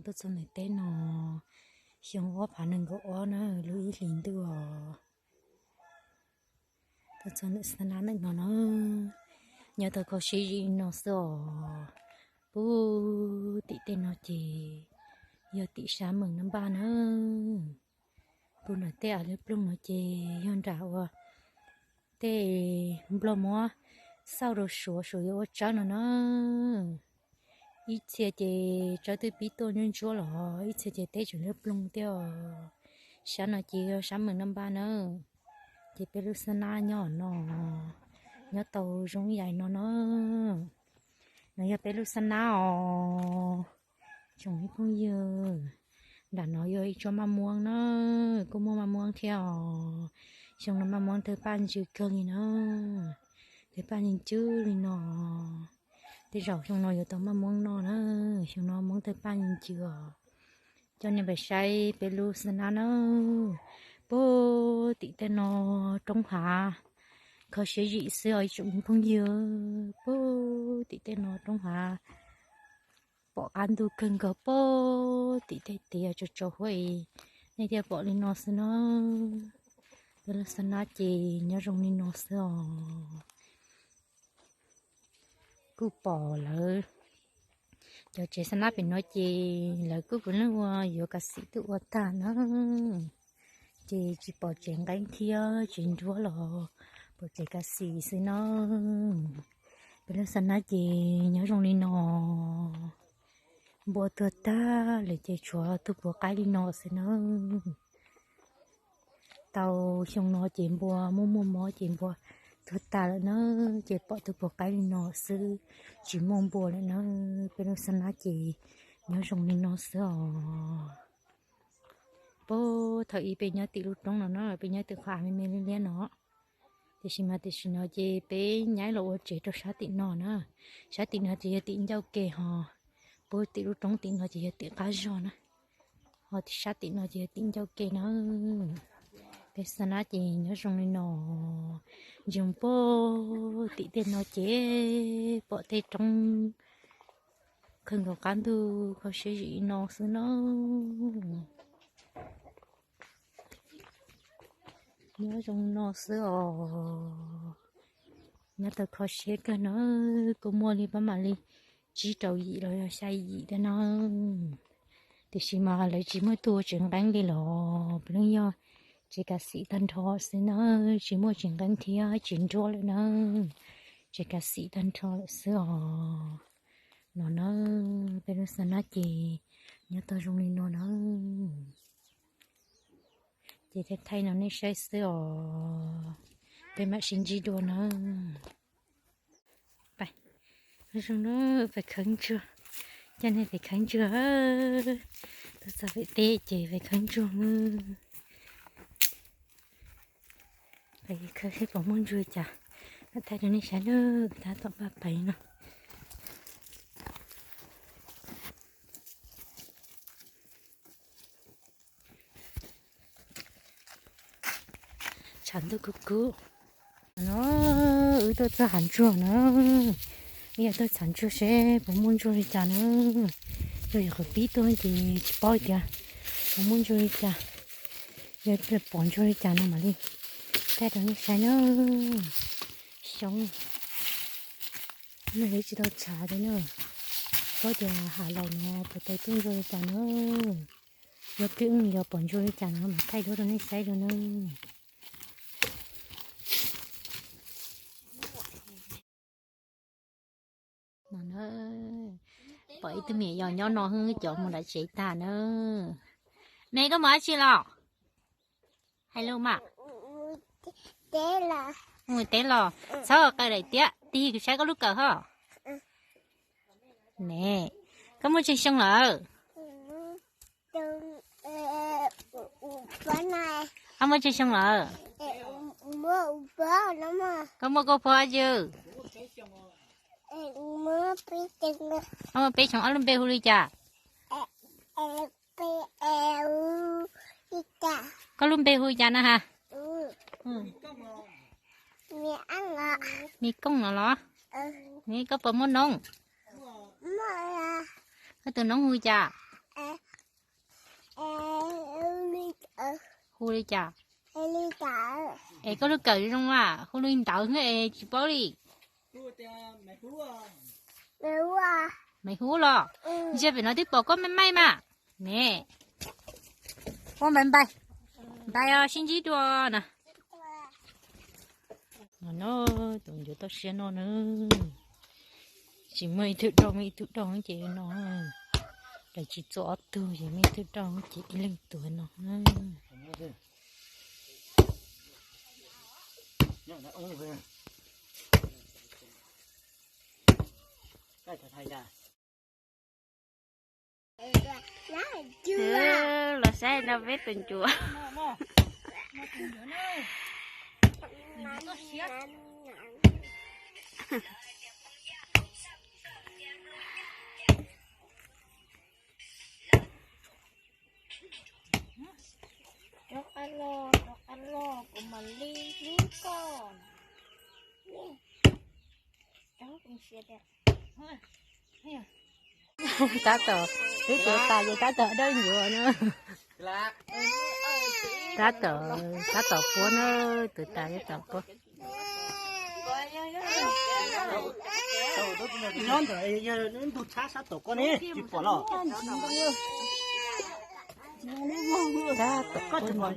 Tuaj txog ntawm teb no, xyoo ob phav nees nkaum ob na, lub ib hlis ntuj os. Tuaj txog ntawm Xab Nab ntawm no na, nyob tau kho siab zim no xwb os. Puag tim tej no ces yog tim sab Meem Nab Npaj na. Puag nram tej av liab ploog no ces yog nram uas tej nplog muab xauj rau Suav, Suav yuav ua tsawb no na. Ib txhia ces tsawb twb pib tuaj ntsuab ntsuab los, ib txhia ces teb tseem liab ploog thiab os. Sab no ces yog sab Meem Nab Npaj na. Ces peb lub Xab Nab nyob no, nyob tau zoo ib yam no na. No yog peb lub Xab Nab os, tsoom phooj ywg. Nram no yog ib tsob maj muab na, kuj muaj maj muab thiab os. Xyoo no maj muab tawg paj ntsws kawg li na, tawg paj ntsws li no. Tej zaum xyoo no yuav tau maj muab noj na, xyoo no muab tawg paj ntsws os. Coj nej pais saib peb lub Xab Nab na, puag tim tej no roob hav, kho siab zim xwb os ib tsoom phooj ywg. Puag tim tej no roob hav, pom qab ntug kawg nkaus puag tim tej tiaj tsaus tsaus huab es nej thiaj pom li no xwb na. Peb lub Xab Nab ces nyob zoo li no xwb os. Kuj pom lawv cov tsev Xab Nab pem no ces lawv kuj puav leej ua yuav kav xim twb ua tag na. Ces tsis pom tsev nqeeb thiab tsev nruab los, pom tsev kav xim xwb na. Peb lub Xab Nab ces nyob zoo li no, npua tuag tag lawm ces tshuav tus puav qaib li no xwb na. Tau xyoo no ces npua muaj muaj mob ces npua tuag tag lawm na, ces pom tus puav qaib li no xwb, tsis muaj npua lawm na. Peb lub Xab Nab ces nyob zoo li no xwb os. Puag thaum ub peb nyob tim lub roob no na, peb nyob tim qhov av me me liab liab no. Tiam sis mas tam sim no ces peb nyaib los ua tsev rau sab tim no na. Sab tim no ces yog tim ncauj ke ho, puag tim lub roob tim no ces yog tim qab zog na. Ho sab tim no ces yog tim ncauj ke na. Peb Xab Nab ces nyob zoo li no, ntsia puag tim tej no ces pom tej roob kawg nkaus, qab ntug kho siab zim li no xwb na. Nyob zoo no xwb os. Nyob tau kho siab kawg no, kuj muaj li pab mam li tsib rau yim los yog xya yim thiab no. Tiam sis mas lawv tsis muaj tua tsev nqeeb li los, puav leej yog tsev kav xim tag nrho xwb na, tsis muaj tsev nqeeb thiab tsev nruab lawm na, tsev kav xim tag nrho lawm xwb os. No na, peb lub Xab Nab ces nyob tau zoo li no na. Ces thaij thaij no nej saib xwb os, peb mam sib ntsib dua na. Pais, zoo na, pais khawb ntsuag, coj nej pais khawb ntsuag. Tuaj txog pem teb ces pais khawb ntsuag. Pais khawb seb puas muaj ntsuag li cas, mam thaij rau nej saib na, tab tom npaj pais no. Tshav ntuj kub kub. No, wb tuaj txog hav ntsuag na, wb yog tuaj txhav ntsuag seb puas muaj ntsuag li cas na. Yog yog qhov pib tuaj ces tsis paub tias puas muaj ntsuag li cas, yog pom ntsuag li cas no mam li thaij rau nej saib na. Xyoob, nej tsis tau tshav thiab na, paub tias hav laus no puas tau tuaj ntsuag li cas na. Yog pib wb yog pom ntsuag li cas no mam thaij duab rau nej saib dua na. No na, pom ib tug me nyuam yos nyob no, wb coj mus nram tsev tag na. Me, koj mus dab tsi los? Hais lus mas. Mus teb los? Txhob qaws daim tiab, tig kuv saib koj lub kawm ho. Ne, koj muaj tsawg xyoo lawm? Koj muaj tsawg xyoo lawm? Koj muaj koj phob dab tsi? Koj muaj peb xyoo. Ob lub npe hu li cas? Koj lub npe hu li cas na ha? Me Kooj no los? Ne, koj puas muaj noob? Koj tus noob hu li cas? Hu li cas? Es koj lub kawm zoo a, hu li ntawd es tsis paub li. Maiv Hub los? Ntsia pem no twb pom koj maij maij mas. Ne, ua npais npais, npais os, sib ntsib dua na. No, tus ncuav toj siab no na, tsis muaj ib tug doog, muaj ib tug doog ces no, lawv tsis txua ob tug ces muaj ib tug doog ces ib leeg tuav no na. Los saib no peb tus ncuav. Rov qab los, rov qab los, kuv mam li hlub koj. Tab tom, twb tuav tas ces tab tom dawb ncuav na. Tab tom, tab tom puab na, tuav tas tab tom puab. Nyob ntawm ntug txhab sab tom koj ne, tsis pom los? Tab tom puab.